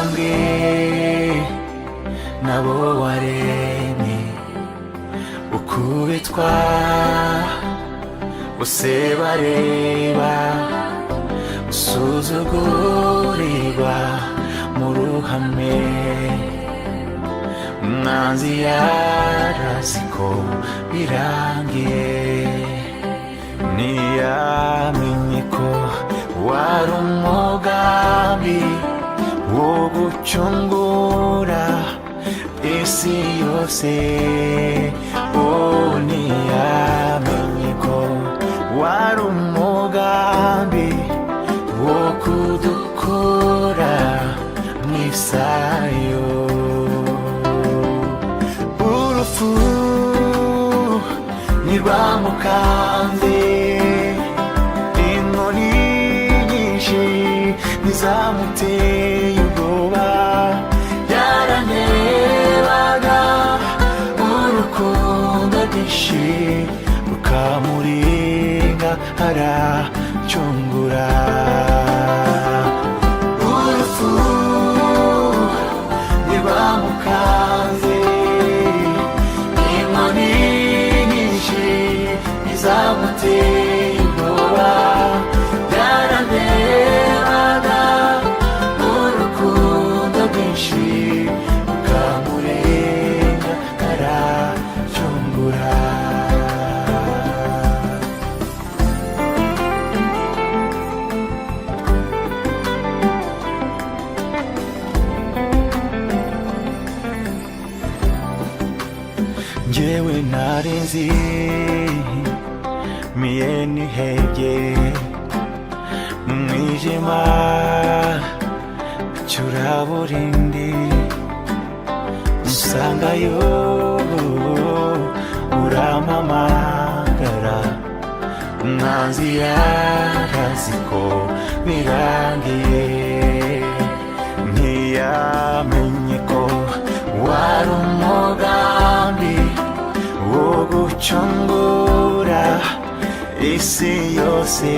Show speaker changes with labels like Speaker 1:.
Speaker 1: Wabambwe nabo waremye, ukubitwa bose bareba, usuzugurirwa mu ruhame. Umwanzi yarazi ko birangiye, ntiyamenye ko wari umugambi wo gucungura isi yose. Oh, ntiyamenye ko wari umugambi wo kudukura mu isayo. Urupfu ntirwamukanze, inkoni nyinshi ntizamuteye ubwoba. Yaranebaga urukundo rwinshi rukamurenga, aracungura. Urupfu ntirwamukanze, inkoni nyinshi ntizamuteye ubwoba. Yaranebaga urukundo rwinshi rukamurenga, aracungura. Njyewe nari nzi miye nihebye mu mwijima cyuraburindi, nsangayo urampamagara. Umwanzi yarazi ko birangiye, ntiyamenye ko wari umugambi wo gucungura isi yose.